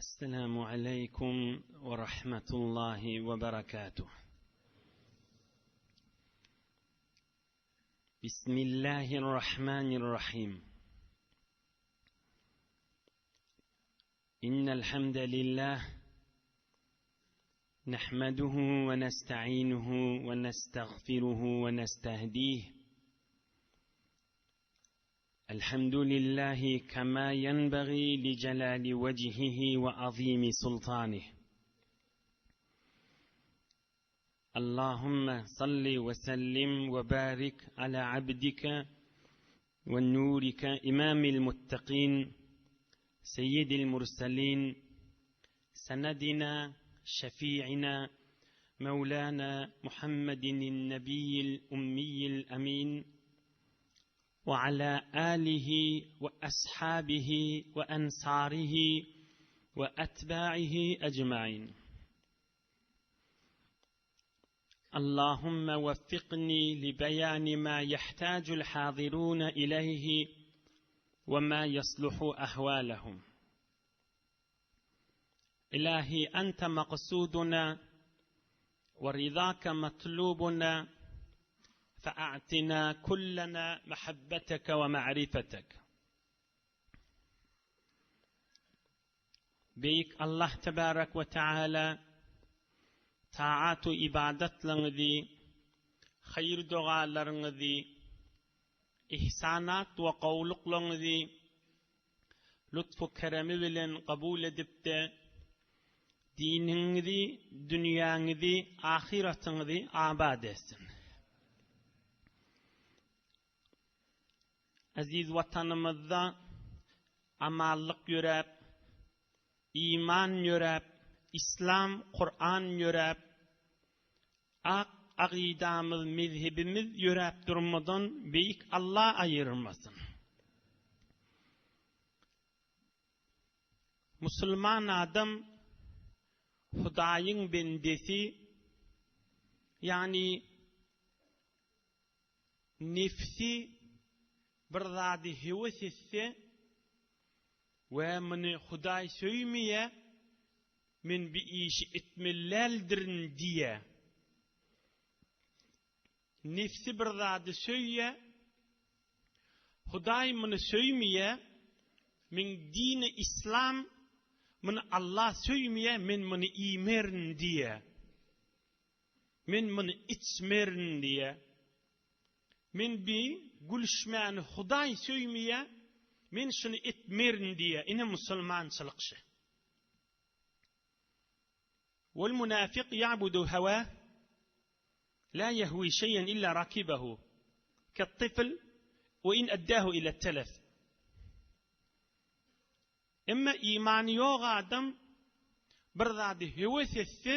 السلام عليكم ورحمة الله وبركاته. بسم الله الرحمن الرحيم. إن الحمد لله نحمده ونستعينه ونستغفره ونستهديه. الحمد لله كما ينبغي لجلال وجهه وعظيم سلطانه. اللهم صل وسلم وبارك على عبدك ونورك إمام المتقين سيد المرسلين سندنا شفيعنا مولانا محمد النبي الأمي الأمين وعلى آله وأصحابه وأنصاره وأتباعه أجمعين اللهم وفقني لبيان ما يحتاج الحاضرون إليه وما يصلح أحوالهم إلهي أنت مقصودنا ورضاك مطلوبنا فأعطنا كلنا محبتك ومعرفتك Beýik Allah tebarek we teala taat we ybadatlaryňyzy, haýyr-dogalaryňyzy, ihsanat we gowulyklaryňyzy lutf-u keremi bilen kabul edip-de, diniňizi, dünýäňizi, ahyratyňyzy abat etsin. Eziz Watanymyzda amanlyk ýöräp, iman ýöräp, islam, Kuran ýöräp, ak agydamyz, mezhebimiz ýöräp durmadan Beýik Alla aýyrmasyn. Musulman adam Hudaýyň bendesi, ýagny Nebsi bir zady höwes etse we muny Hudaý söýmeýär, men bi işi etmeli däldirin diýýär. Nebsi bir zady söýýär, Hudaý muny söýmeýär, meň dini islam muny Allah söýmeýär, men muny iýmerin diýýär. Men muny içmerin diýýä. Men bi gülüşmäni Hudaý söýmeýä, men şuny etmerin diýýä. Ine musulmançylyk şy. Wal munafik ýa'budu hawah la ýehwi şeýen illa rakibahu ket-tifl we in addahu ila telef. Emma imany ýok adam bir zady höwes etse,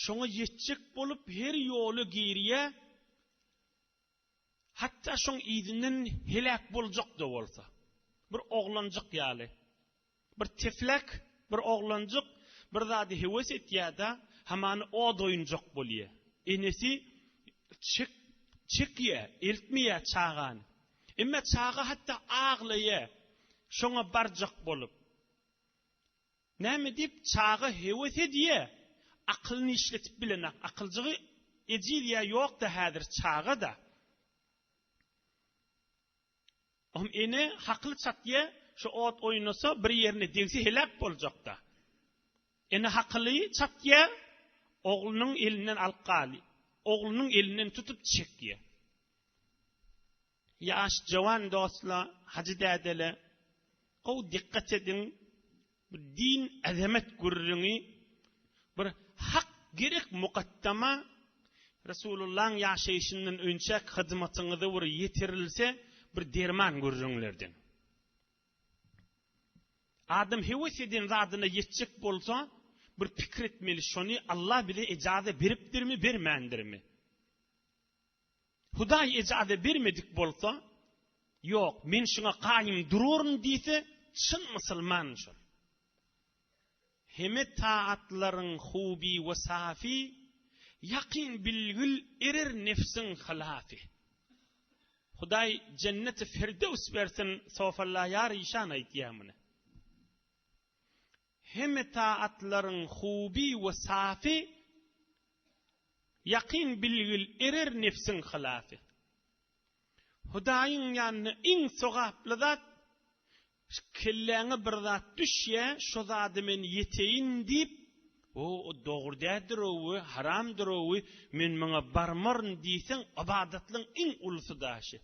şoňa ýetjek bolup her ýola girýär, hatda şoň yzyndan heläk boljak-da bolsa. Bir oglanjyk ýaly. Bir teflek, bir oglanjyk bir zady höwes etýär-de, hamany ot oýunjak bolýar. Enesi çek, çekýär, eltmeýär çagany. Emma çaga hatda aglaýar, şoňa barjak bolup. Näme diýip, çaga höwes edýär, akylyny işletip bilenak, akyljygy ejiz ýa ýok-da häzir çaga-da. Ohm ene hakyly çatýa, şu ot oýnasa bir ýerine degse heläk boljakda. Ene hakyly çatýa, oglunyň elinden alyp galy. Oglunyň elinden tutup çekýä. Ýaş jowan dostla, hajy dädele, gowy dikkat ediň, bu din azamet gürrüňi bir hak gerek mukaddama Resulullahyň ýaşaýşyndan önçäk hyzmatyňyza bir ýetirilse bir derman gürrüňlerden. Adam höwes eden zadyna ýetjek bolsa bir pikir etmeli şony Allah bize ejaza beripdirmi bermändirmi? Hudaý ejaza bermedik bolsa, Ýok, men şuňa gaýym duraryn diýse, çyn musulman şol. Heme taatlaryň hubi we safy, ýakyn bilgil erer nefsiň hylafy. Hudaý jenneti Firdöws bersin, Sofallaýar işan aýtýar muny. Hemme taatlaryň huby we safy, Ýakyn bilgil erer nebsiň hylafy. Hudaýyň ýanynda iň sogaply zat, kelläňe bir zat düşýä, şo zada men ýeteýin diýip, O, o dogry däldir-ow, haramdyr-ow, men muňa barmaryn diýseň, ybadatlyň iň ulusy daşy.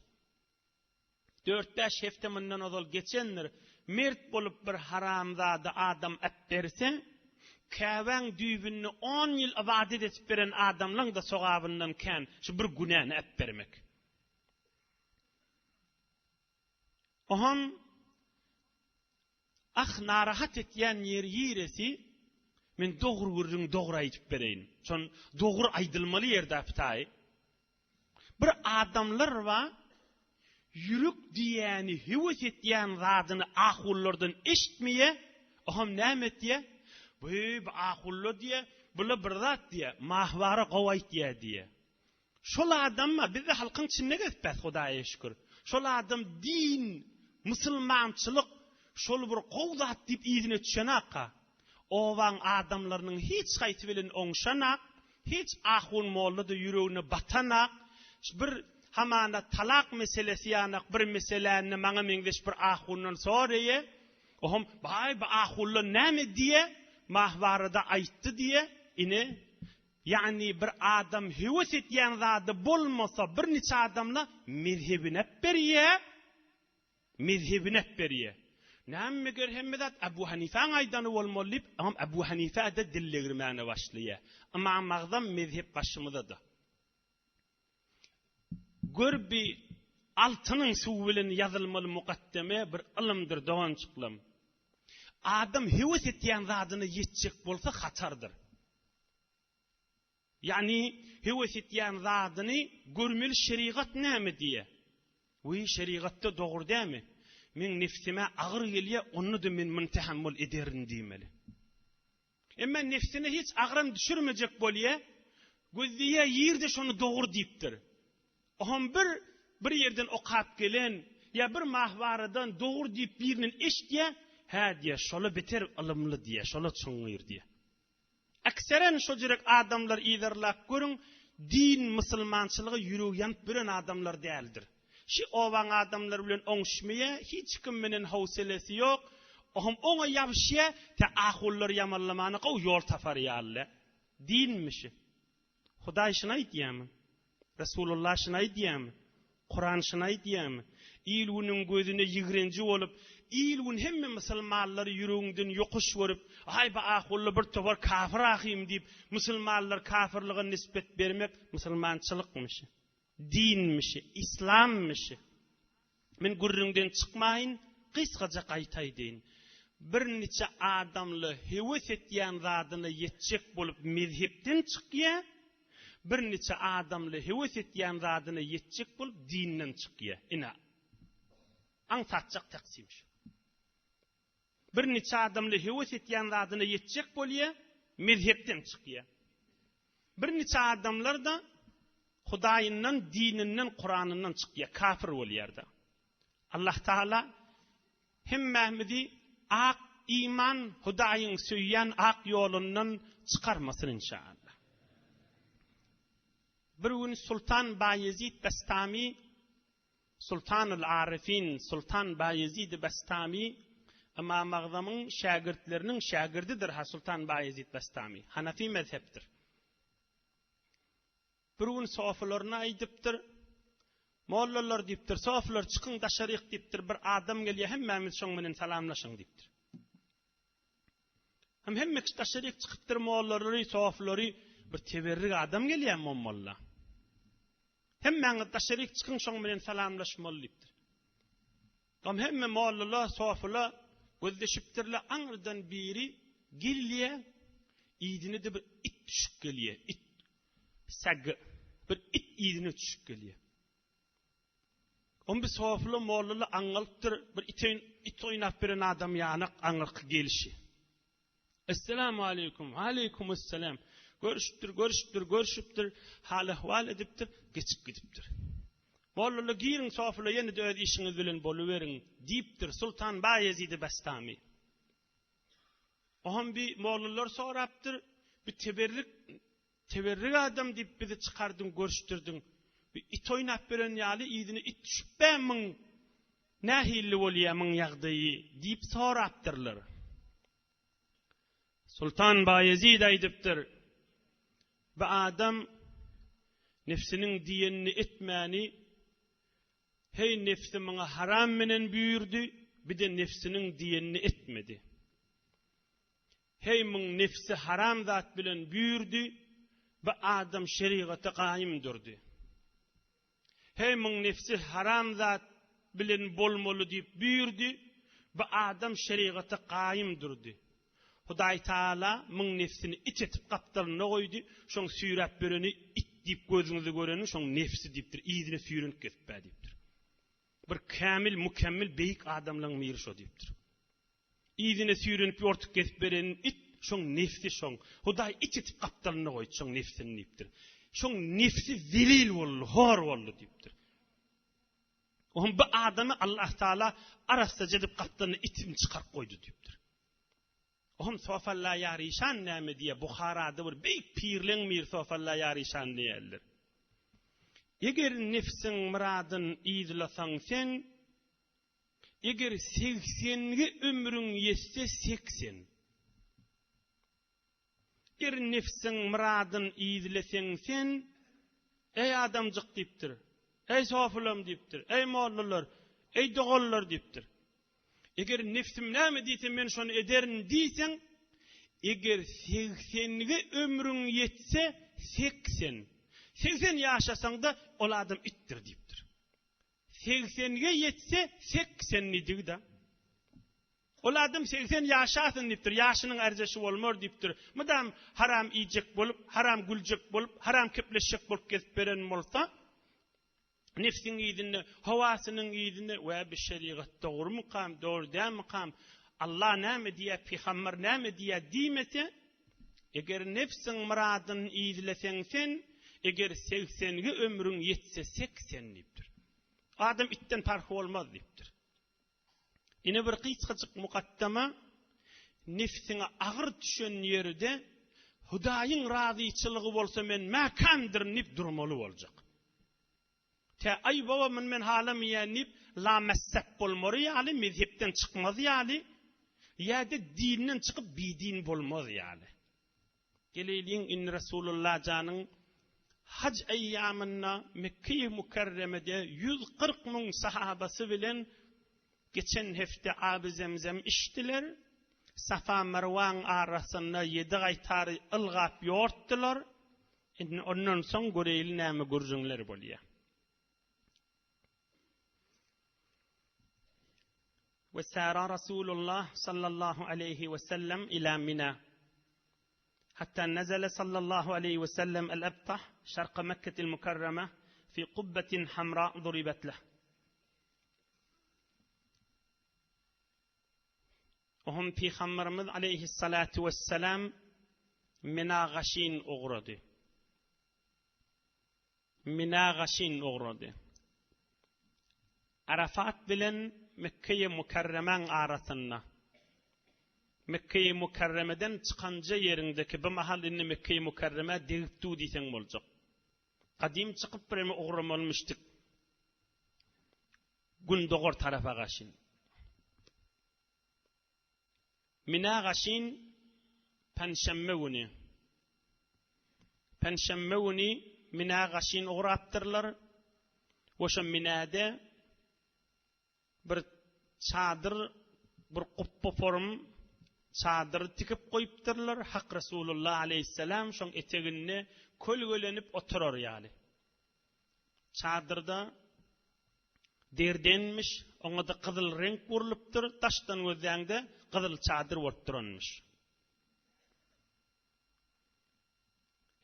Dört-bäş hepde mundan ozal geçendir, mert bolup bir haramzada adam äpberse, Käbäň düýbünde on ýyl ybadat edip beren adamlaň-da sogabyndan kän şu bir günäni äpbermek. Oňam ah narahat etýän ýeri ýeresi, men dogry gürrüňi dogry aýdyp bereýin. Şon dogry aýdylmaly ýerde pitaý. Bir adamlar bar, ýürek diýýäni höwes etýän zadyny ahullardan eşitmeýä, oňam näme etýä? Weý, bu ahulla diýýä, bula bir zat diýýä, mahwara gowy aýtýa diýýä. Şol adamma, biz-de halkyň içinde gezipbäs, Hudaýa şükür. Şol adam din, musulmançylyk şol bir gowy zat diýip yzyna düşenakka. Obaň adamlarynyň hiç haýsy bilen oňşanak, hiç ahun molla-da ýüregine batanak, bir hamana talak meselesi ýanak bir meseläni maňa meňzeş bir ahundan soraýa, oňam baý bu ahulla näme diýe, mah barada aýtdy diýe, ine, ýagny bir adam höwes etýän zady bolmasa bir niçe adamla mezhebine berýä, Mezhebine berýär. Näme meger hemme zat Abu Hanifäň aýdany bolmaly diýip, ymam Abu Hanifä-de dil degirmäne başlaýar. Ymam Agzam mezhep başymyzada. Gör bi altynyň suwy bilen ýazylmaly mukaddeme bir ylymdyr doganjyklam. Adam höwes etýän zadyna ýetjek bolsa hatardyr. Ýagny höwes etýän zadyny görmeli şerigat näme diýýä? Wiý şerigatda dogry dämi? Meň nebsime agyr gelýä onda-da men muny tähemmül ederin diýmeli. Emma nebsine hiç agram düşürmejek bolýa, gözleýä ýerde şony dogry diýipdir. Oňam bir bir ýerden okap gelen ýa bir mahwaradan dogry diýip birinden eşitýä, hä diýýä şola beter ylymly diýýä, şola çyňňyr diýýä. Ekseren şo jürek adamlar yzarlap görüň, din musulmançylyga ýüregi ýanyp ýören adamlar däldir. Şi obaň adamlary bilen oňuşmaýa, hiç kim menen howselesi ýok, oňam oňa ýabyşýa, tä ahullary ýamanlamana gowy ýol tapar ýaly. Dinmi şi? Hudaý şuny aýdýamy? Resulullah şuny aýdýamy? Kuran şuny aýdýamy? Il-günüň gözüne ýigrenji bolup, il-gün hemme musulmanlary ýüregiňden ýokuş görüp, Aý, bu ahulla bir topar kafir ahym diýip, musulmanlary kafirlige nisbet bermek musulmançylykmyş, dinmiş, yslammyş. Men gürrüňden çykmaýyn, gysgaja gaýtaýdyn. Birniçe adamly höwes etýän zadyna ýetjek bolup mezhepden çykýa, birniçe adamly höwes etýän zadyna ýetjek bolup dinden çykýa. Ine, aňsatjak taksim şu. Birniçe adamly höwes etýän zadyna ýetjek bolýa, mezhepden çykýa. Birniçe adamlar-da Hudaýyndan, dininden, Kuranyndan çykýa, kafir bolýar-da. Allah Taala hemmämizi ak iman, Hudaýyň söýýän ak ýolundan çykarmasyn inşallah. Bir gün Sultan Baýezid Bestami Sultanul Arifin Sultan Baýezid Bestami Ymam Agzamyň şägirtleriniň şägirdidir ha Sultan Baýezid Bestami. Hanafi mezhepdir. Bir gün sofylaryna aýdypdyr, Mollalar diýipdir, sofylar çykyň daşaryk diýipdir, bir adam gelýär hemmämiz şoň bilen salamlaşyň diýipdir. Hem hemme kişi daşaryk çykypdyr mollalary, sofylary bir teberrik adam gelýär molla. Hemmäňiz daşaryk çykyň şoň bilen salamlaşmaly diýipdir. Gam hemme mollalar, sofylar gözleşipdirler, aňyrdan biri gelýär, yzyna-da bir it düşüp gelýär, it. Sag bir it yzyna düşüp gelýär. On bir sofylar, mollalar aňňalypdyr, bir it, it oýnap beren adam ýanak aňyrky gelişi. Esselamu aleýkum, aleýkum esselam. Görüşipdir, görüşipdir, görüşipdir, hal-ahwal edipdir, geçip gidipdir. Mollalar giriň sofylar ýene-de öz işiňiz bilen boluberiň diýipdir Sultan Baýezidi Bestami. Oham bi mollalar sorapdyr, bi teberrik teberrik adam diýip bizi çykardyň, görüşdirdiň. Bi it oýnap beren ýaly yzyna it düşüp-ä muň nähilli bolýa muň ýagdaýy diýip sorapdyrlar. Sultan Baýezid aýdypdyr, Bi adam nebsiniň diýenini etmäni Heý, nebsi muňa haram menen buýurdy, bir-de nebsiniň diýenini etmedi. Heý, muň nebsi haram zat bilen buýurdy, bu adam şerigata gaýym durdy. Heý, muň nebsi haram zat bilen bolmaly diýip buýurdy, bu adam şerigata gaýym durdy. Hudaý Tagala muň nebsini it etip gapdalynda goýdy, şoň süýräp bereni it diýip gözüňizde göreni şoň nebsi diýipdir, yzyna süýrenip gezip-ä diýipdir. Bir kämil, mükemmel, beýik adamlaň biri şo diýipdir. Yzyna süýrenip ýortup gezip bereni it, şoň nebsi şoň. Hudaý it etip gapdalynda goýdy şoň nebsini diýipdir. Şoň nebsi zelil boldy, hor boldy diýipdir. Oňa bu adamy Allah Taala arassaja edip gapdalynda itini çykaryp goýdy diýipdir. Oňa Sofalla Ýaryşan näme diýýär? Buharada bir beýik pirleň biri Sofalla Ýaryşan diýýärler. Eger nefsiň myradyn yzlasaň sen, eger segsengi ömrüň ýetse 80. Bir nebsiň myradyn yzleseň sen, eý adamjyk diýipdir, eý sofulam diýipdir, eý mollalar, eý doganlar diýipdir. Eger nebsim näme diýse men şony ederin diýseň, eger segsenige ömrüň ýetse, 80. 80 ýaşasaň-da, ol adam itdir diýipdir. Segsenige ýetse, 80 diýdigi-de. Ol adam 80 ýaşasyn diýipdir, ýaşynyň ärjeşi bolmar diýipdir. Mydam haram iýjek bolup, haram güljek bolup, haram kepleşjek bolup gezip beren bolsa, nefsiň yzynda, howasynyň yzynda, we bi şerigat dogrumykam, dogry dälmikam, Allah näme diýýär, pygamber näme diýýär diýmese, eger nefsiň myradyny yzleseň sen, eger segsengi ömrüň ýetse 80 diýipdir. Adam itden parhy bolmaz diýipdir. Ine bir gysgajyk mukaddama, Nebsiňe agyr düşen ýerde Hudaýyň razyçylygy bolsa men mäkämdirin diýip durmaly boljak. Tä aý baba muny men halamaýan diýip lamessep bolmary ýaly, mezhepden çykmaz ýaly, ýa-da dinden çykyp bidin bolmaz ýaly. Geleýliň indi Resulullah janyň haj eýýamynda Mekgeýi Mükerremede 140 müň sahabasy bilen geçen hepde Aby Zemzem içdiler. Safa Marwaň arasynda ýedi gaýtary ylgap ýortdular. Indi ondan soň göreýli näme gürrüňler bolýar. We sara Rasulullah sallallahu aleýhi we sellem ila Mina. Hatta nazala sallallahu aleýhi we sellem el-Abtah şarka Mekketil Mukarrama fi kubbetin hamra duribat leh. Ohm Pygamberimiz aleýhissalatu wesselam Mina gaşyn ugrady. Mina gaşyn ugrady. Arafat bilen Mekgeýi Mükerremäň arasynda. Mekgeýi Mükerremeden çykanja ýeriňdeki bu mahal indi Mekgeýi Mükerremä degip dur diýseň boljak. Gadym çykyp bireme ugramalymyşdyk. Gündogar tarapa gaşyn. Mina gaşyn penşenbe güni. Penşenbe güni Mina gaşyn ugrapdyrlar we şo Minäde bir çadyr, bir gupba form çadyr tikip goýupdyrlar, Hak Resulullah aleýhissalam şoň eteginde kölgelenip oturar ýaly. Çadyrda derdenmiş, oňa-da gyzyl reňk urlupdyr, daşdan gözläňde gyzyl çadyr bolup duranmyş.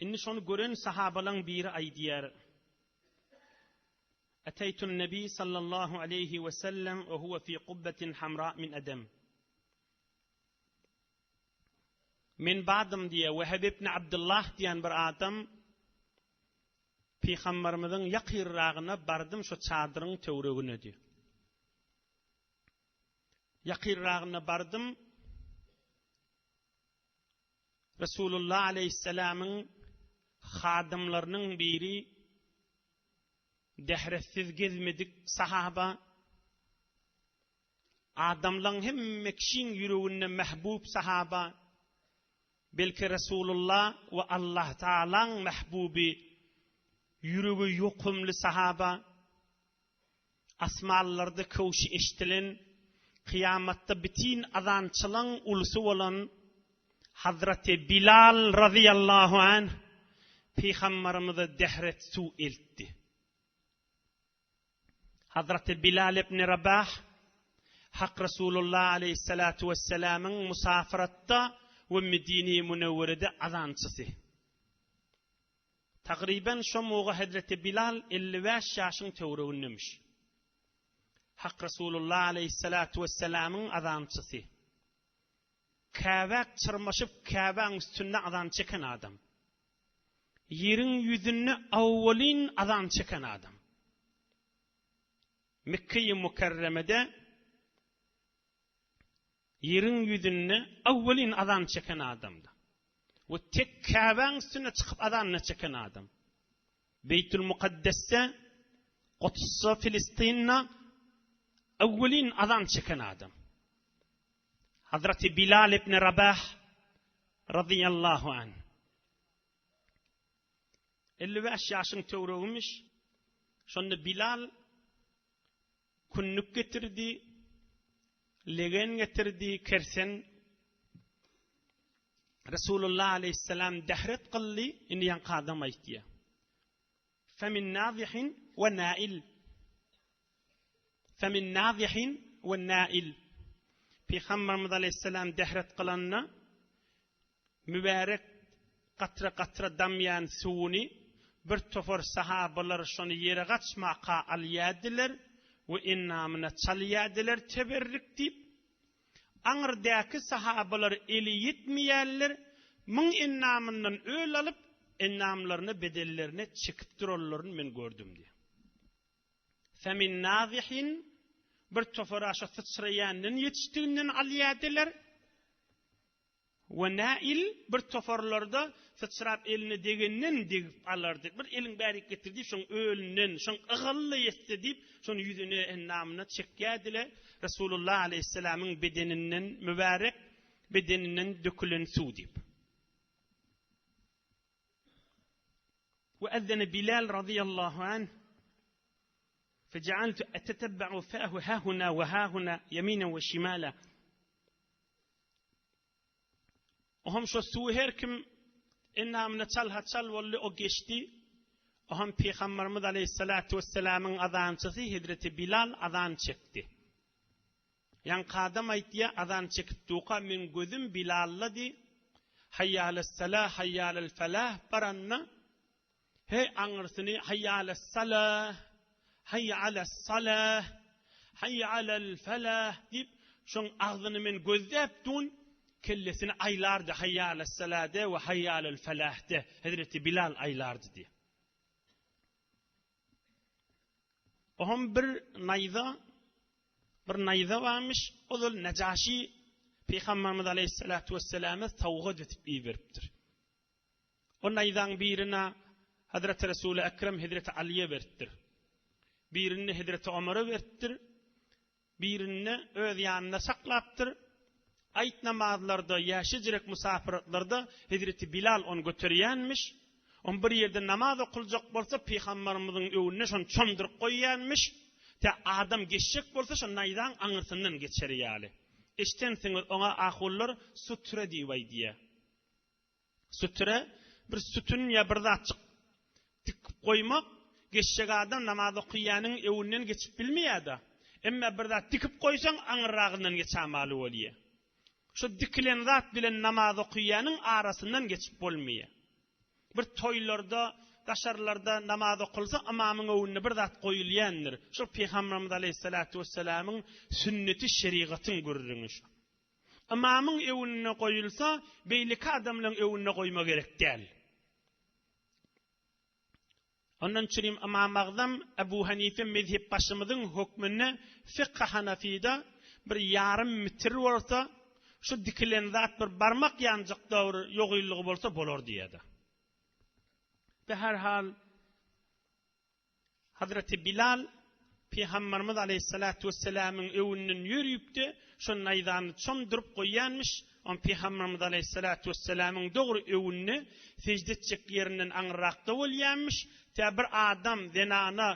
Indi şony gören sahabalaň biri aýdýar. Eteýtun Nebi sallallahu aleýhi we sellem we huwe fi kubbetin hamra min edem. Men bardym diýýär, Weheb ibn Abdullah diýen bir adam Pygamberimiziň ýakyrragyna bardym şo çadyryň töwregine diýýär. Ýakyrragyna bardym. Resulullah aleýhissalamyň hadymlarynyň biri dähretsiz gezmedik sahaba, adamlaň hemme kişiň ýüreginde mähbub sahaba, belki Resulullah we Allah Tagalaň mähbuby, ýüregi ýokumly sahaba, Asmanlarda köwşi eşdilen, kyýamatda bitin azançylaň ulusy bolan Hazreti Bilal razyýallahu anh Pygambarymyza dähret suw eltdi. Hazreti Bilal ibn Rabah Hak Resulullah aleýhissalatu wessalamyň musafiratda we Medine-i Münewwerede azançysy. Tagryban şo muga hezreti Bilal 55 ýaşyň töweregindemiş. Hak Resulullah aleýhissalatu wessalamyň azançysy. Käbä çyrmaşyp Käbäň üstünde azan çeken adam. Ýeriň ýüzünde awwalyn azan çeken adam. Mekge-i Mükerremede Ýeriň ýüzünde awwelin azan çeken adamdy. We tek Käbäň üstüne çykyp azanyny çeken adam. Beýtül Mukaddesde, Kudsda, Filistinde awwelin azan çeken adam. Hazreti Bilal ibn Rabah razyýallahu anh. 55 ýaşyň töweregimiş. Şonda Bilal Kündük getirdi, legen getirdi, kersen. Resulullah aleýhissalam dähret kyldy, indi ýaňky adam aýtýar. Femin nazihin we nail. Femin nazihin we nail. Pygamberimiz aleýhissalam dähret kylanda Mübärek gatra-gatra damýan suwuny bir topar sahabalar şony ýere gaçmaka alýardylar we endamyna çalýardylar teberrik diýip. Aňyrdäki sahabalar eli ýetmeýänler muň endamyndan öl alyp, endamlaryna, bedenlerine çekip duranlaryny men gördüm diýýär. Femin nazihin bir topara şo syçraýandan ýetişdiginden alýardylar. We nail bir toparlarda syçrap eline degenden degip alardy. Bir eliň bärik getir diýip, şoň ölünden, şoň ygally ýetse diýip, şony ýüzüne, endamyna çekýärdiler. Resulullah aleýhissalamyň bedeninden, mübärek bedeninden dökülen suw diýip. We ezzene Bilal razyýallahu anh fejealtu etetebba'u fâhu hâhuna we hâhuna ýeminen we şimala. Oham şo suwy her kim endamyna çalha çal boldy, o geçdi. Oham Pygamberimiz aleýhissalatu wessalamyň azançysy Hezreti Bilal azan çekdi. Ýaňky adam aýtýar, azan çekip durka meň gözüm Bilaldady. Haýýa aless-salah, haýýa alel-felah baranda Heý aňyrsyny Haýýa aless-salah, Haýýa aless-salah, Haýýa alel-felah diýip, şoň agzyny men gözläp dun, kellesini aýlardy Haýýa aless-salade we Haýýa alel-felahde Hezreti Bilal aýlardy diýip. Oňam bir naýza, bir naýza barmyş, ozal Nejaşi Pygamberimiz aleýhissalatu wesselame sowgat edip iberipdir. O naýzaň birini Hazreti Resuly Ekrem Hezreti Alyýa beripdir. Birini Hezreti Omara beripdir. Birini öz ýanynda saklapdyr. Aýt namazlarda, ýaşajyrak musafyratlarda Hezreti Bilal ony göterýänmiş. On bir ýerde namaz okuljak bolsa, Pygambarymyzyň öňünde şony çomduryp goýýanmyş. Tä adam geçjek bolsa, şo naýzaň aňyrsyndan geçer ýaly. Eşdensiňiz, oňa ahunlar sutre diýip aýdýar. Sütüre bir sütün ýa bir zatjyk dikip goýmak, geçjek adam namaz okaýanyň öňünden geçip bilmeýär-de. Emma bir zat dikip goýsaň, aňyrragyndan geçämaly bolýar. Şo dikilen zat bilen namaz okaýanyň arasyndan geçip bolmaýar. Bir toýlarda, daşarlarda namaz okalsa, ymamyň öňünde bir zat goýulýandyr. Şol Pygamberimiz aleýhissalatu wessalamyň sünneti şerigatyň gürrüňi şu. Ymamyň öňünde goýulsa, beýleki adamlaryň öňünde goýma gerek däl. Ondan üçin Ymam Agzam Ebu Hanife mezhepbaşymyzyň hökmünde fykh Hanafida bir ýarym mitir bolsa, Şu dikilen zat bir barmak ýanjykda bir ýogynlygy bolsa bolar diýýär-de. Beherhal, Hazreti Bilal Pygamberimiz aleýhissalatu wesselamyň öwünden ýörüpdi, şo naýzany çomduryp goýýanmyş, on Pygamberimiz aleýhissalatu wesselamyň dogry öwünde, sežde etjek ýerinden aňyrrakda bolýanmyş, tä bir adam, zenana,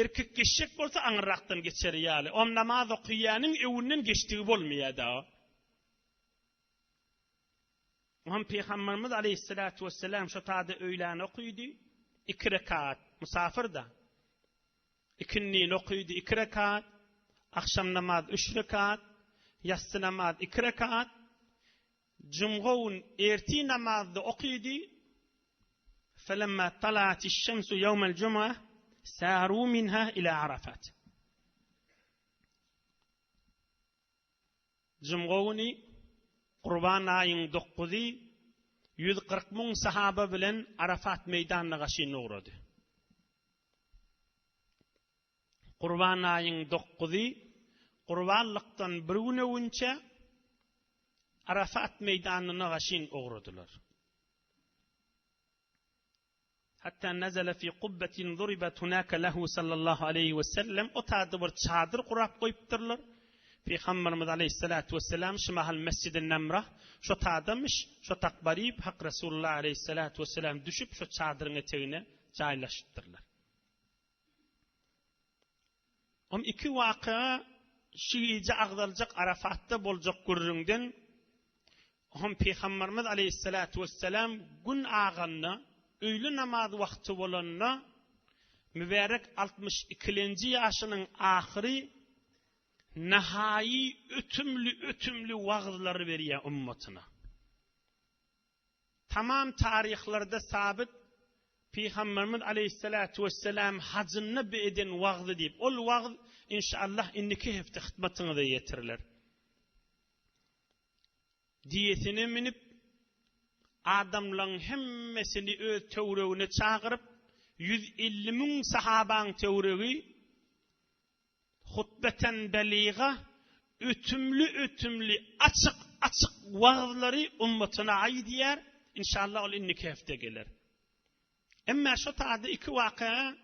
erkek geçjek bolsa aňyrrakdan geçeri ýaly, on namaz okaýanyň öwünden geçdigi bolmaýar-da. Oňam Pygamberimiz aleýhissalatu wesselam şo tada öýläni okydy, iki rekat, musafir-da. Ikindini okydy, iki rekat, agşam namaz üç rekat, ýassy namaz iki rekat, jumga gün ertir namazda okydy. Felemma tala'atiş-şemsu ýewmel jum'a saru minha ila Arafat. Jumga güni, Gurban aýyň dokuzy, 140 müň sahaba bilen Arafat meýdanyna gaşyn ugrady. Gurban aýyň dokuzy, Gurbanlykdan bir gün öwünçä Arafat meýdanyna gaşyn ugradylar. Hatta nazala fi kubbetin zuribat hunaka lehu sallallahu aleýhi we sellem o taýda bir çadyr gurap goýupdyrlar. Pygamberimiz aleýhissalatu wesselam şu mahal Mesjidi Namra şo taýdamyş, şo tak baryp Hak Resulullah aleýhissalatu wesselam düşüp şo çadyryň etegine jaýlaşypdyrlar. Om iki waka şu gije agzaljak Arafatda boljak gürrüňden hom Pygamberimiz aleýhissalatu wesselam gün aganda, öýle namaz wagty bolanda mübärek altmyş ikilenji ýaşynyň ahyry nahaýy ötümli-ötümli wagyzlary berýär ummatyna. Tamam taryhlarda sabyt, Pygamberimiz aleýhissalatu wesselam hajynda bi eden wagzy diýip, ol wagyz inşallah indiki hepde hytmatyňyza ýetiriler. Diýesine münüp, adamlaň hemmesini öz töwregine çagyryp, 150 müň sahabaň töwregi Hutbeten beliga, ötümli-ötümli, açyk-açyk wagyzlary ummatyna aýdýar, inşallah ol indiki hepde geler. Emma şu taýda iki waka,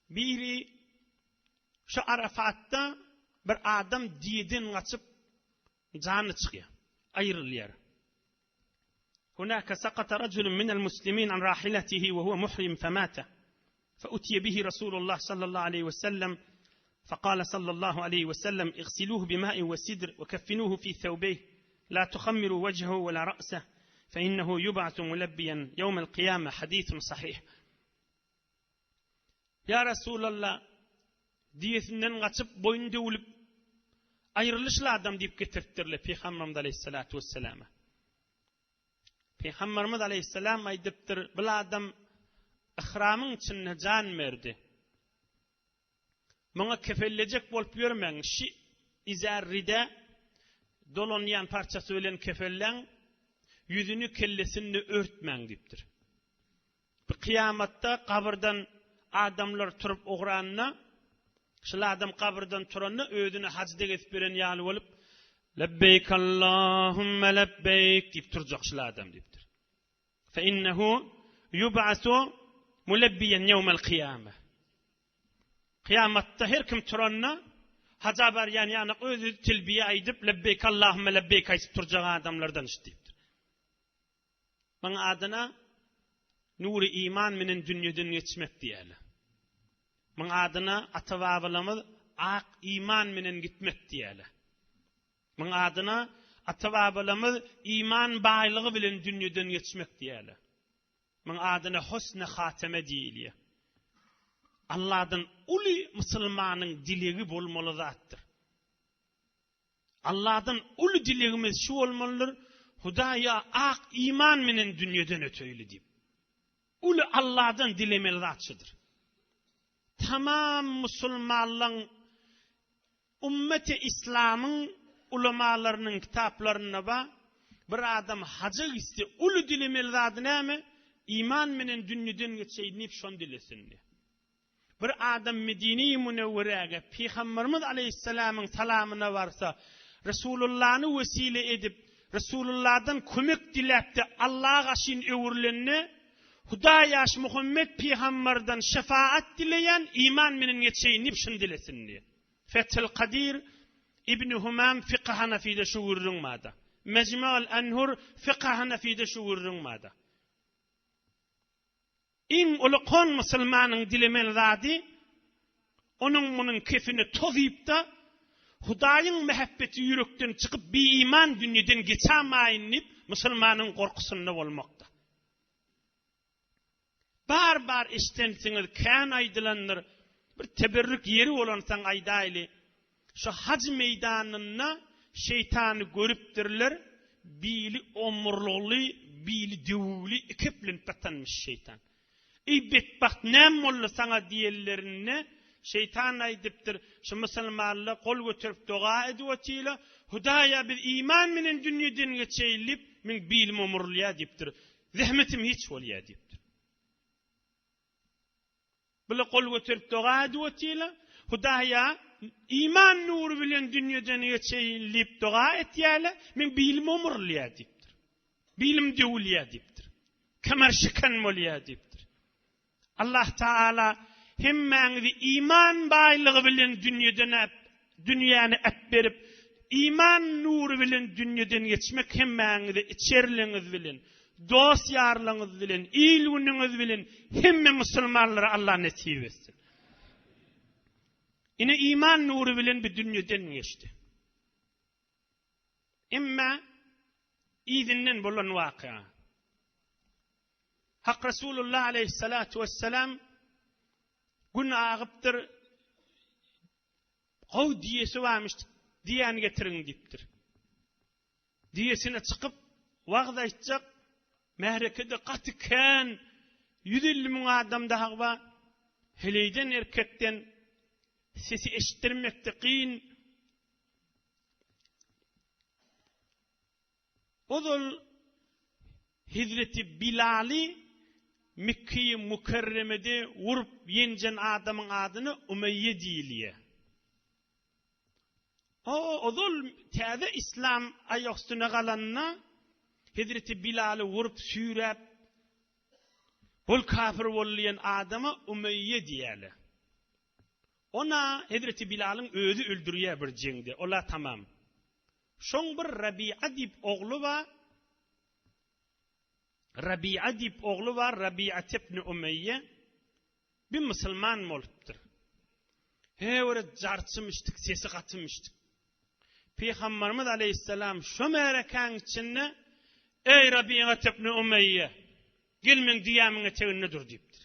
biri şu Arafatda bir adam diýeden gaçyp jany çykýar, aýrylýar. Hunaka sakata rajulun minel muslimin an rahilatihi we huwa muhrim femate. فأتي به رسول الله صلى الله عليه وسلم فقال صلى الله عليه وسلم اغسلوه بماء وسدر وكفنوه في ثوبيه لا تخمروا وجهه ولا رأسه فإنه يبعث ملبيا يوم القيامة حديث صحيح Ýa Resulallah, düýesinden gaçyp, boýny döwlüp, aýrylyşly adam diýip getiripdirler Pygamberimiz aleýhissalatu wesselama. Pygamberimiz aleýhissalam aýdypdyr, Bil adam ihramyň içinde jan berdi. Muňa kefellejek bolup ýörmäň, şi izär ride dolanýan parçasy bilen kefelläň, ýüzüni kellesini örtmäň diýipdir. Bu kyýamatda gabyrdan adamlar turup ugranda, şul adam gabyrdan turanda özüne hajda gezip beren ýaly bolup, Lebbeýk Allahümme lebbeýk diýip turjak şul adam diýipdir. Fe innehu yub'asu mulebbiyen ýewmel kyýame. Kyýamatda her kim turanda haja barýan ýanak özi telbiýe aýdyp lebbeýk Allahümme lebbeýk aýdyp turjak adamlardan şu diýipdir. Muň adyna nury iman menen dünýeden geçmek diýerler. Muň adyna ata-babalarymyz ak iman menen gitmek diýerler. Muň adyna ata-babalarymyz iman baýlygy bilen dünýeden geçmek diýerler. Muň adyna husny hateme diýilýär. Allahdan uly musulmanyň dilegi bolmaly zatdyr. Allahdan uly dilegimiz şu bolmalydyr, Hudaýa ak iman menen dünýeden öteýli diýip. Uly Allahdan dilemeli zat şudur. Tamam musulmanlaň ummeti islamyň ulamalarynyň kitaplarynda bar, bir adam haja gitse uly dilemeli zady näme? Iman menen dünýeden geçeýin diýip şony dilesin diýip. Bir adam Medine-i Münewweräge Pygamberimiz aleýhissalamyň salamyna barsa, Resulullany wesile edip, Resululladan kömek diläp-de Allaha gaşyn öwrülende, Hudaý ýaş Muhammet pygamberden şefaat dileýän, iman menen geçeýin diýip şuny dilesin diýýär. Fethül Kadir, Ibni Humam Fykh Hanafide şu gürrüň barda. Mejmu'ul Enhur Fykh Hanafide şu gürrüň barda. Iň uly kon musulmanyň dilemeli zady, onuň munuň kefini tozyp-da, Hudaýyň mähebbeti ýürekden çykyp bi-iman dünýeden geçamaýyn diýip, musulmanyň gorkusynda bolmakda. Bar-bar eşdensiňiz, kän aýdylandyr, bir teberrük ýeri bolansoň aýdaýly. Şu haj meýdanynda şeýtany görüpdirler, bili omurlygly, bili döwügli ikeplenip ýatanmyş şeýtan. Eý betbagt näme boldy saňa diýenlerinde, şeýtan aýdypdyr, şu musulmanlar gol göterip doga edip otyla, Hudaýa biz iman bilen dünýeden geçeýli diýip, meň bilim omurylýar diýipdir. Zähmetim hiç bolýar diýipdir. Bile gol göterip doga edip otyrlar. Hudaýa, iman nury bilen dünýeden geçeýin diýip doga etýärler. Meň bilim omurylýar diýipdir. Bilim döwülýär diýipdir. Kemer şiken bolýar diýipdir. Allah Taala hemmäňizi iman baýlygy bilen dünýeden dünýäni äpberip, iman nury bilen dünýeden geçmek hemmäňize içerliňiz bilen, dost-ýarlaryňyz bilen, il-günüňiz bilen hemme musulmanlara Allah nesip etsin. Ine iman nury bilen bu dünýeden geçdi. Emma yzyndan bolan waka. Hak Resulullah aleyhissalatu vesselam gün agypdyr, Gowy diýesi barmyş, diýäni getiriň diýipdir. Diýesine çykyp, wagyz aýtjak, märekede gaty kän, 150 müň adam dagy bar. Heleýden, erkekden sesi eşitdirmekde kyn. Ozal Hezreti Bilaly Mekgeýi Mükerremede urup ýenjen adamyň adyna Umeýýe diýilýär. O ozal täze islam aýak üstüne galanda Hezreti Bilaly urup süýräp bol kafir boldy diýen adama Umeýýe diýýärler. Ona Hezreti Bilalyň özi öldürýär bir jeňde. Ola tamam. Şoň bir Rabi'a diýip ogly bar. Rabi'a diýip ogly bar, Rabi'a ibn Umeýýe bir musulman bolupdyr. Hewre jarçymyşdyk, sesi gatymyşdyk. Pygamberimiz aleýhissalam şo märekäň içinde Eý Rabi'a ibn Umeýýe, gel meň düýämiň eteginde dur diýipdir.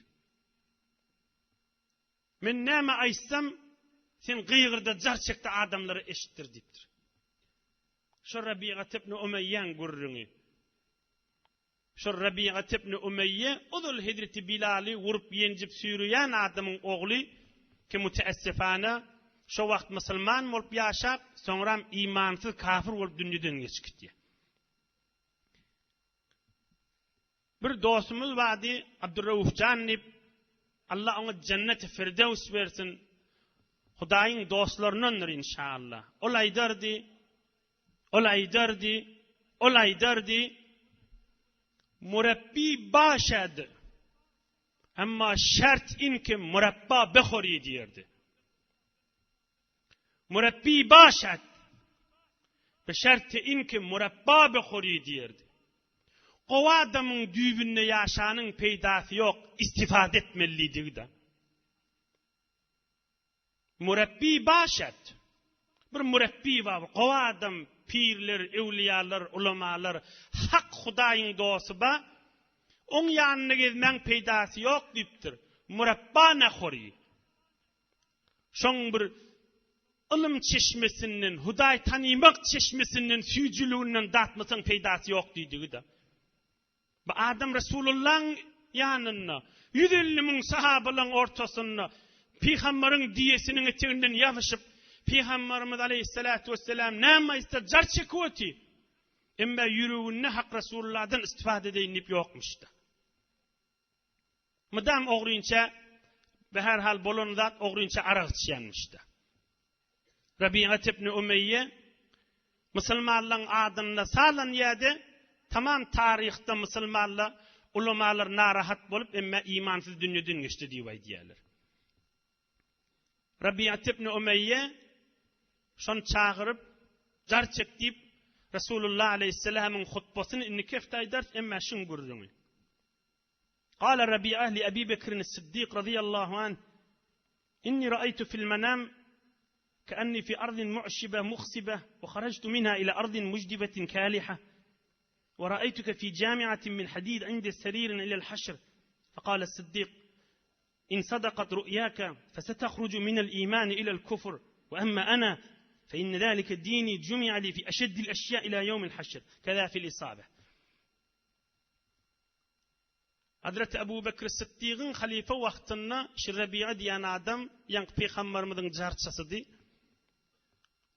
Men näme aýtsam, sen gygyr-da jar çek-de adamlara eşitdir diýipdir. Şo Rabigat ibn Umeýýäň gürrüňi. Şo Rabigat ibn Umeýýe ozal hezreti Bilaly urup ýenjip süýreýän adamyň ogly ki müteessifana şo wagt musulman bolup ýaşap, soňram imansyz kafir bolup dünýeden geçip gitýär. Bir dostumyz bardy, Abdurraufjan diýip, Allah oňa jenneti Firdevs bersin. Hudaýyň dostlaryndandyr inşallah. Ol aýdardy, ol aýdardy, ol aýdardy, Murabbi başad. Emma şert in ki murabba behori diýerdi. Murabbi başad. Be şerti in ki murabba behori diýerdi. Gowy adamyň düýbünde ýaşanyň peýdasy ýok, istifade etmeli diýdigi-de. Murabbi başat. Bir murabbi bar, bir gowy adam, pirler, öwliýalar, ulamalar, hak Hudaýyň dosty bar. Oň ýanynda gezmäň peýdasy ýok diýipdir. Murabba nahori. Şoň bir ylym çeşmesinden, Hudaý tanymak çeşmesinden, süýjüliginden datmasaň peýdasy ýok diýdigi-de. Bu adam Resulullahyň ýanynda, 150 müň sahabalaryň ortasynda, Pygambaryň diýesiniň eteginden ýazyşyp, Pygambarymyz aleýhissalatu wesselam näme aýtsa jar çekip otyr. Emma ýüreginde Hak Resulullahdan istifade edeýin diýip ýokmuşdy. Mydam ogrynça, be-herhal bolan zat ogrynça arak içýänmişdi. Rabigat ibn Umeýýe. Musulmanlaň adynda salanýady, tamam taryhda musulmanla ulamalar narahat bolup emme imansyz dünýeden geçdi diýip aýdýarlar. Rabiat ibn Umeýýe şony çagyryp jar çek diýip Resulullah aleýhissalamyň hutbasyny indiki hepde aýdarys emme şuň gürrüňi. Gala Rabi'a li Abi Bekrin Siddik razyýallahu anh Inni ra'aytu fil manam كأني في أرض معشبة مخصبة وخرجت منها إلى أرض مجدبة كالحة ورأيتك في جامعة من حديد عند سرير إلى الحشر فقال الصديق إن صدقت رؤياك فستخرج من الإيمان إلى الكفر وأما أنا فإن ذلك ديني جمع لي في أشد الأشياء إلى يوم الحشر كذا في الإصابة Hazreti Ebu Bekr Sytdygyň halyfa wagtynda şu Rebi'a diýen adam ýaňky pygambarymyzyň jarçasydy.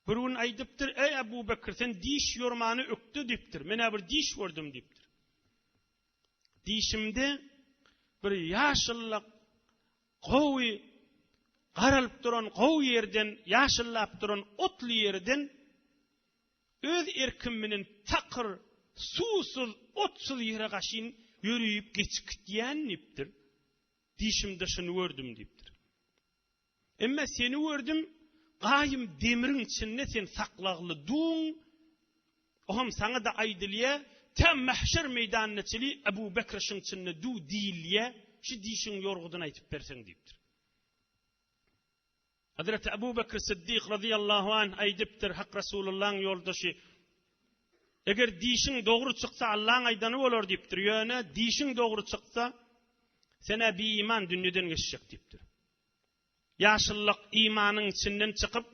Bir gün aýdypdyr, Eý Ebu Bekr, sen diş ýormany ökde diýipdir. Men-ä bir diş gördüm diýipdir. Dişimde bir ýaşyllak gowy garalyp duran gowy ýerden, ýaşyllap duran otly ýerden Öz erkim bilen takyr, suwsuz, otsuz ýere gaşyn ýörüýip geçip gitýän diýipdir. Dişimde şuny gördüm diýipdir. Emme seni gördüm, gaýym demiriň içinde sen saklagly duň, oham saňa-da aýdylýa, tä mähşer meýdanyna çeli Ebu Bekr şuň içinde du diýilýä, şu dişiň ýorgudyny aýtyp berseň diýipdir. Hazreti Ebu Bekr Siddik razyýallahu anh aýdypdyr, Hak Resulullahyň ýoldaşy, Eger dişiň dogry çyksa Allaň aýdany bolar diýipdir, ýöne dişiň dogry çyksa, sen-ä biiman dünýeden geçjek diýipdir. Ýaşyllyk imanyň içinden çykyp,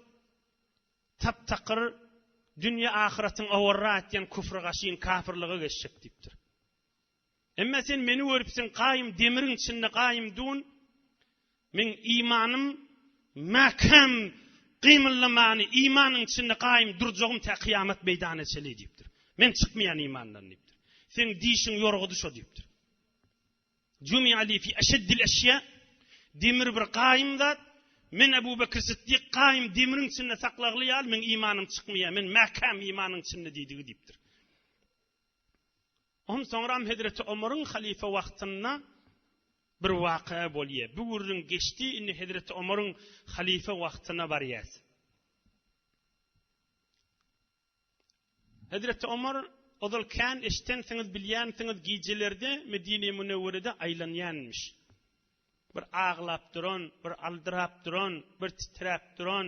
tap-takyr dünýe ahyratyň owarra etýän küfre gaşyn kafyrlyga geçjek diýipdir. Emma sen meni görüpsiň gaýym demiriň içinde gaýym dun, meň imanym mäkäm gymyldamany imanyň içinde gaýym durjagym tä kyýamat meýdana çenli diýipdir. Men çykmaýan imandan diýipdir. Seň dişiň ýorgudy şo diýipdir. Jumi'a li fi eşeddil eşýa demir bir gaýym zat, men Ebu Bekir Siddik gaýym demiriň içinde saklagly ýaly meň imanym çykmaýar, men mäkäm imanyň içinde diýdigi diýipdir. Ondan soňram hezreti Omaryň halyfa wagtynda bir waka bolýar. Bu gürrüň geçdi, indi hezreti Omaryň halyfa wagtyna barýas. Hezreti Omar ozal kän eşdensiňiz, bilýänsiňiz, gijelerde Medine-i Münewwerede aýlanýanmyş. Bir aglap duran, bir aldyrap duran, bir titräp duran,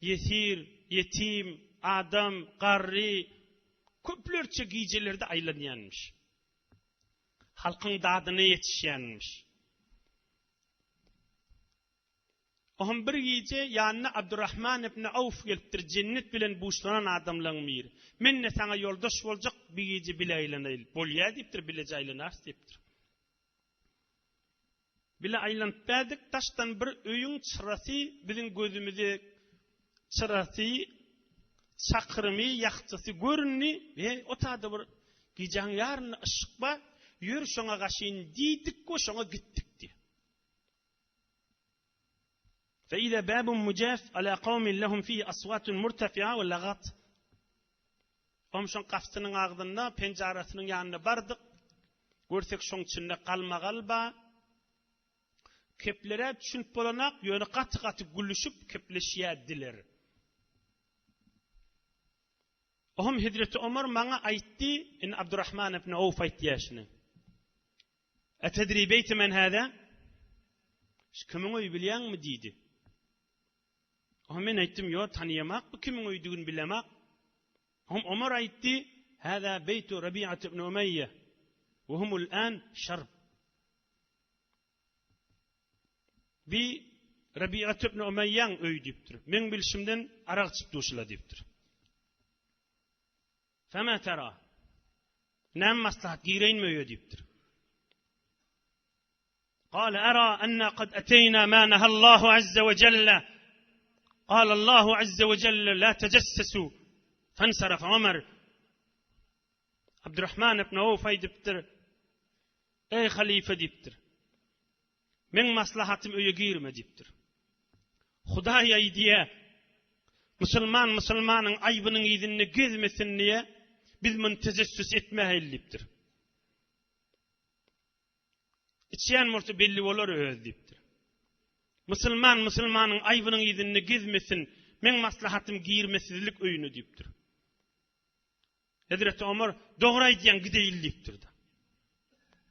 ýesir, ýetim, adam, garry, köplerçe gijelerde aýlanýanmyş. Halkyň dadyna ýetişýänmiş. Ohm bir gije ýanyna Abdurrahman ibn Awf gelipdir, jennet bilen buşlanan adamlaryň biri. Men-de saňa ýoldaş boljak, bir gije bile aýlanaýly. Bolýa diýipdir, bileje aýlanarys diýipdir. Bile aýlanyp bärdik, daşdan bir öýüň çyrasy biziň gözümize çyrasy, çakyrymy, ýagtysy göründi. He, o tada bir gijäň ýarynda yşyk bar, ýör şoňa gaşyn diýdik we şoňa gitdik diýýär. Fe-iza babun mujaf ala kawmin lehum fihi aswatun murtafi'a we lagat. Goňşyň gapysynyň agzynda, penjarasynyň ýanyna bardyk. Görsek şoň içinde galmagal bar. Keplere düşünip bolanak, ýöne gaty-gaty gülüşip kepleşýärdiler. Ohm Hezreti Omar maňa aýtdy, indi Abdurrahman ibn Awf aýtýar şuny. Etedri beýte men hâzâ? Şu kimiň öýi bilýäňmi diýdi. Ohm men aýtdym, ýo tanyýamak bu kimiň öýüdigini bilemak. Ohm Omar aýtdy, hâzâ beýtu Rabi'at ibn Umeýýe we humul an şarb. Bi Rabi'at ibn Umeýýäň öýi diýipdir. Meň bilşimden arak içip duşula diýipdir. Fema tera? Näme maslahat gireýinmi öýe diýipdir. Kale era enna kad eteyna ma nehallahu azze we celle. Kale Allahu azze we celle la tecessesu. Fensarafa Ömer. Abdurrahman ibn Awf aýdypdyr. Eý halife diýipdir. Meň maslahatym öýe girme diýipdir. Hudaý aýdýar. Musulman musulmanyň aýbynyň yzynda gezmesin diýe, biz muny tejessüs etmäýeli diýipdir. Içýän bolsa belli bolar özi diýipdir. Musulman musulmanyň aýbynyň yzynda gezmesin, meň maslahatym girmesizlik öýüne diýipdir. Hezreti Omar, dogry aýdýaň, gideýin diýipdir-de.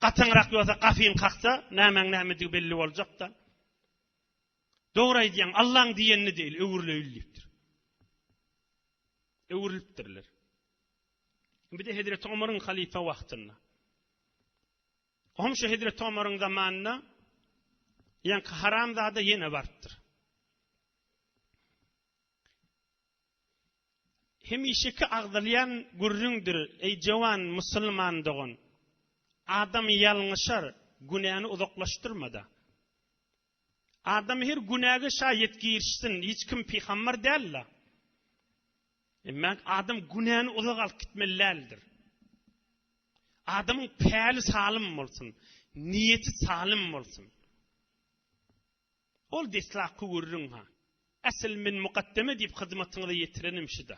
Gataňrak ýogsa gapyny kaksa, nämäň nämedigi belli boljak-da. Dogry aýdýaň, Allaň diýenini deýli, öwrüleýin diýipdir. Öwrülipdirler. Bir de Hezreti Omaryň halypa wagtynda. Ohm şu Hezreti Omaryň zamanynda ýaňky haramzada ýene barypdyr. Hemişeki agzalýan gürrüňdir, eý jowan musulman dogan! Adam ýalňyşar, günäni uzaklaşdyrma-da. Adam her günäge şaýat girişsin, hiç kim pygamber däl-la. Emma adam günäni uzak alyp gitmeli däldir. Adamyň päli salym bolsun, niýeti salym bolsun. Ol deslapky gürrüň-ha. Asyl men mukaddeme diýip hyzmatyňyza ýetirenim şuda.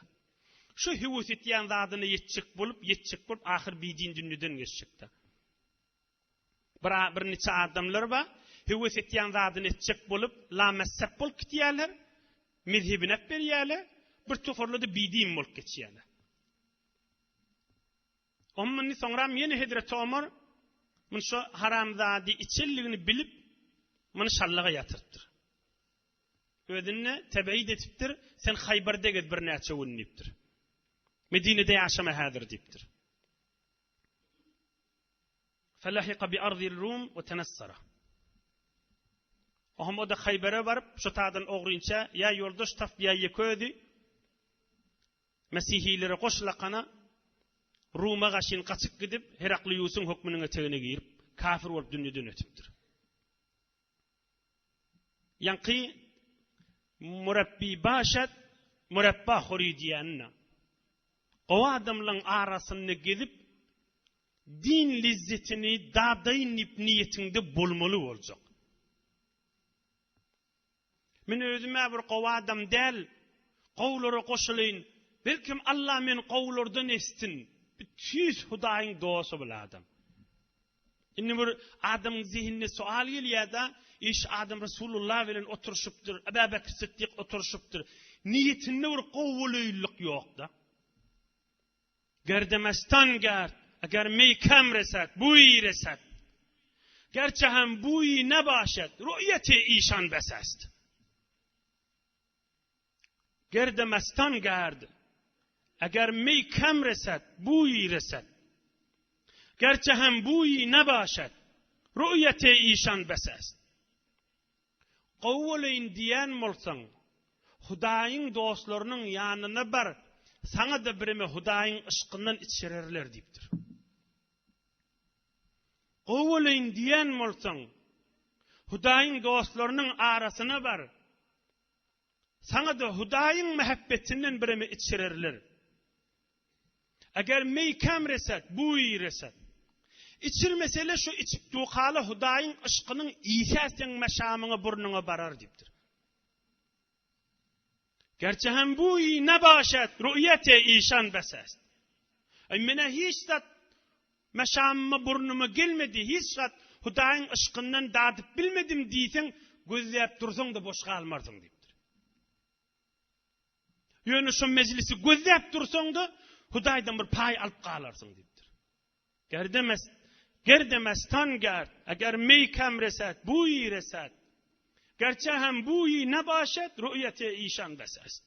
Şu höwes etýän zadyna ýetjek bolup, ýetjek bolup ahyr bidin dünýeden geçjekdä. Bir birniçe adamlar bar, höwes etýän zadyny etjek bolup, lamessep bolup gitýärler, mezhebini äp berýärler, bir toparlar-da bidin bolup geçýärler. Ommany soňram ýene Hezreti Omar muny şo haramzady içenligini bilip, muny şallaga ýatyrypdyr. Özüni tebeýit edipdir, sen Haýbarda gez birnäçe gün diýipdir. Medinede ýaşama häzir diýipdir. Felahiqa bi arzil Rum we tenassara. Ohm o-da Haýbara baryp, şo tadan ogrynça ýa ýoldaş tapyp ýa ýeke özi Mesihilere goşulakana Ruma gaşyn gaçyp gidip, Herakliusyň hökmüniň etegine girip, kafir bolup dünýeden ötüpdir. Ýaňky murabbi başat, murabba hori diýenine. Gowy adamlaryň arasynda gezip, din lezzetini dadaýyn diýip niýetiňde bolmaly boljak. Men özüm-ä bir gowy adam däl, gowulara goşulaýyn, belkem Alla meni gowulardan etsin. Bu tüýs Hudaýyň dosty bul adam. Indi bir adamyň zehinine sual gelýär-de, iş adam Resulullah bilen oturyşypdyr, Ebu Bekr Siddik oturyşypdyr. Niýetinde bir gowulylyk ýok-da. Gerdemestan gerd, eger meý kem resed, buýy resed. Gerçe hem buýy nebaşed, ru'ýeti işan bes est. Gerdemestan gerd, eger meý kem resed, buýy resed. Gerçe hem buýy nebaşed, ru'ýeti işan bes est. Gowy bolaýyn diýýän bolsaň, Hudaýyň dostlarynyň ýanyna bar, saňa-da bireme Hudaýyň yşkyndan içirerler diýipdir. Gowy bolaýyn diýýän bolsaň, Hudaýyň dostlarynyň arasyna bar, saňa-da Hudaýyň mähebbetinden bireme içirerler. Eger meý kem reset, buý reset. Içirmesele şu içip dukala Hudaýyň yşkynyň ysy seň meşamyňa burnuňa barar diýipdir. Gerçi hem buý nebaşet ruýete işan bes est. Aý menä hiç zat meşamyma burnuma gelmedi, hiç zat Hudaýyň yşkyndan dadyp bilmedim diýseň, gözläp dursaň-da boş galmarsyň diýipdir. Ýöne şo mejlisi gözläp dursaň-da, Hudaýdan bir paý alyp galarsyň diýipdir. Gerdemes, gerdemestan gerd, eger meý kem reset, buýy reset. Gerçe hem buýy ne başet, ruýete işan bes est.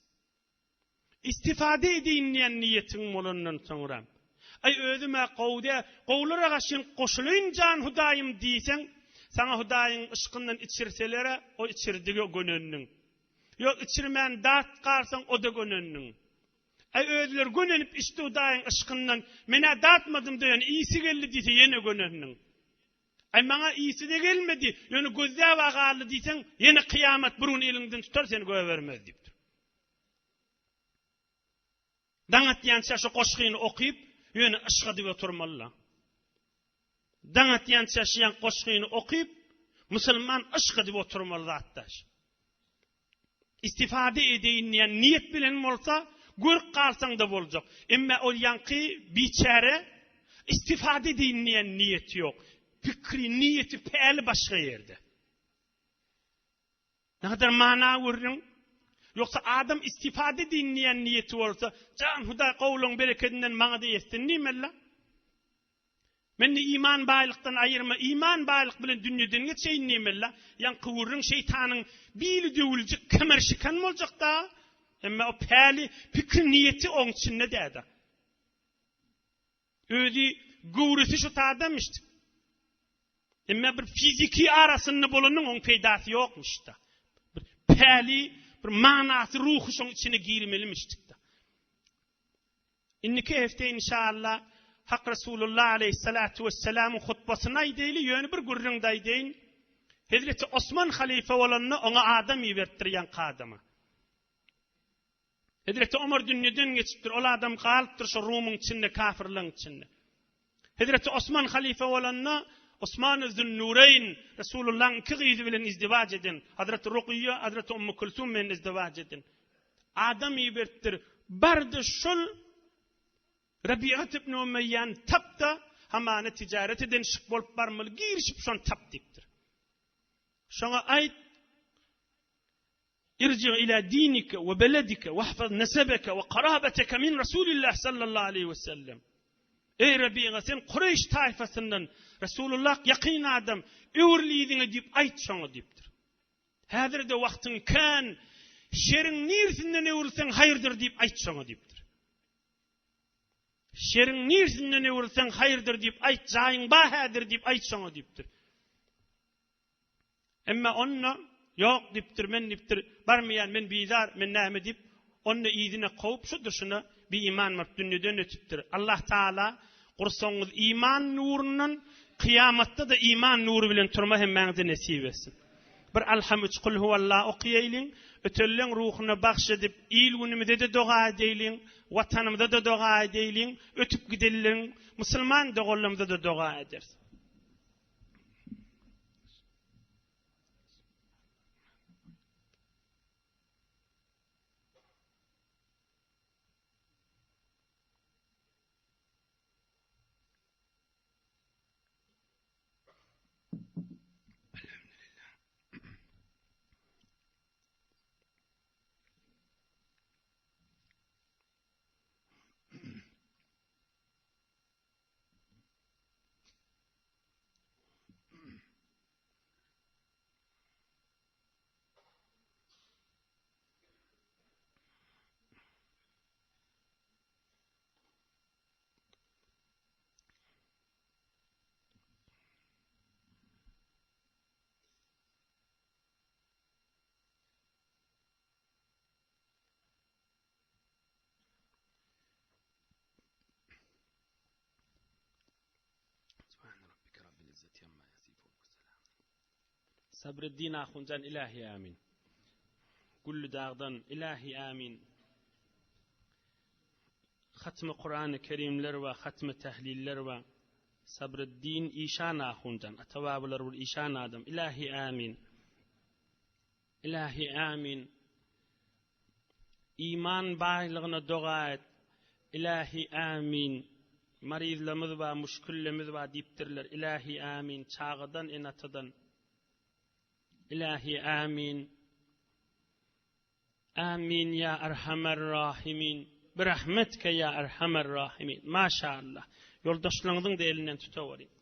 Istifade edeýin diýen niýetiň bolandan soňra, Aý özüm-ä gowy dä, gowulara gaşyn goşulaýyn jan Hudaýym diýseň, saňa Hudaýyň yşkyndan içirseler-ä, o içirdigi gönendiň. Ýok, içirmän dat galsaň, o-da gönendiň. Äý, özleri gönenip içdi Hudaýyň yşkyndan, men-ä datmadym-da, ýöne ysy geldi diýse, ýene gönendiň. Äý, maňa ysy-da gelmedi, ýöne gözläb-ä galdy diýseň, ýene kyýamat bir gün eliňden tutar, seni goýbermez diýipdir. Daň atýança şu goşgyny okyp, ýöne yşk edip oturmaly-la. Daň atýança şu ýaňky goşgyny okyp, musulman yşk edip oturmaly zatdaş. Istifade edeýin diýen niýet bilen bolsa, görüp galsaň-da boljak. Emma ol ýaňky biçäre istifade edeýin diýen niýeti ýok. Pikri, niýeti, päli başga ýerde. Nägadar mana gürrüň? Ýogsa adam istifade edeýin diýen niýeti bolsa, jan Hudaý gowulygyň berekedinden maňa-da etsin diýmeli-la. Meni iman baýlykdan aýyrma, iman baýlyk bilen dünýeden geçeýin diýmeli-la. Ýaňky gürrüň şeýtanyň bili döwüljek kemer şiken boljak-da. Emma o päli, pikri, niýeti oň içinde däde. Özi göwresi şu tadamişdi. Emma bir fiziki arasynda bolanyň oň peýdasy ýokmuşda. Bir päli, bir manasy, ruhy şoň içine girmelimişdik-de. Indiki hepde inşallah Hak Resulullah aleýhissalatu wessalamyň hutbasyny aýdaýly, ýöne bir gürrüň-de aýdaýyn. Hezreti Osman halyfa bolanda oňa adam iberipdir ýaňky adama. Hezreti Omar dünýeden geçipdir, ol adam galypdyr şo Rumyň içinde, kafirleň içinde. Hezreti Osman halyfa bolanda Osman Zünnureýn Resulullahyň iki gyzy bilen izdiwaç eden, Hazreti Rukyýa, Hazreti Ummu Kulsum bilen izdiwaç eden. Adam iberipdir. Bardy şol Rabiat ibn Umeýýany tap-da, hamana tijaret eden şyk bolup barmaly, girişip şony tap diýipdir. Şoňa aýt, Irji ila dinike we beledike wahfaz nesebeke we karabeteke min Rasulillah sallallahu aleýhi we sellem. Eý Rabiga sen Kureýş taýfasyndan Resulullah ýakyn adam, öwrül yzyňa diýip aýt şoňa diýipdir. Häzir-de wagtyň kän, şeriň niresinden öwrülseň haýyrdyr diýip aýt şoňa diýipdir. Şeriň niresinden öwrülseň haýyrdyr diýip aýt, jaýyň ba häzir diýip aýt şoňa diýipdir. Emma onda, Ýok diýipdir, men diýipdir, barmaýan, men bizar, men näme diýip, onda yzyna kowup, şu durşuna biiman bolup dünýeden ötüpdir. Allah Tagala gursagyňyzy iman nurundan, kyýamatda-da iman nury bilen turma hemmäňize nesip etsin. Bir Alham üç Kulhuwallah okaýaýlyň, ötenleň ruhuna bagş edip, il-günümize-de doga edeýliň, Watanymyza-da doga edeýliň, ötüp gidenleň musulman doganlarymyza-da doga ederis. Sabreddin Ahunjan ilahi amin. Gülli dagdan ilahi amin. Hatmy Kurany Kerimler we hatmy tehliller we Sabreddin Işan Ahunjan ata babalar bir işan adam ilahi amin. Ilahi amin. Iman baýlygyna doga et. Ilahi amin. Maryzlamyz bar, muşküllemiz bar diýipdirler. Ilahi amin. Çagadan, ene-atadan. Ilahi amin. Amin ya Erhamer Rahimin. Birahmetke ya Erhamer Rahimin. Maşallah. Ýoldaşlaryňyzyň-da elinden tutaweriň.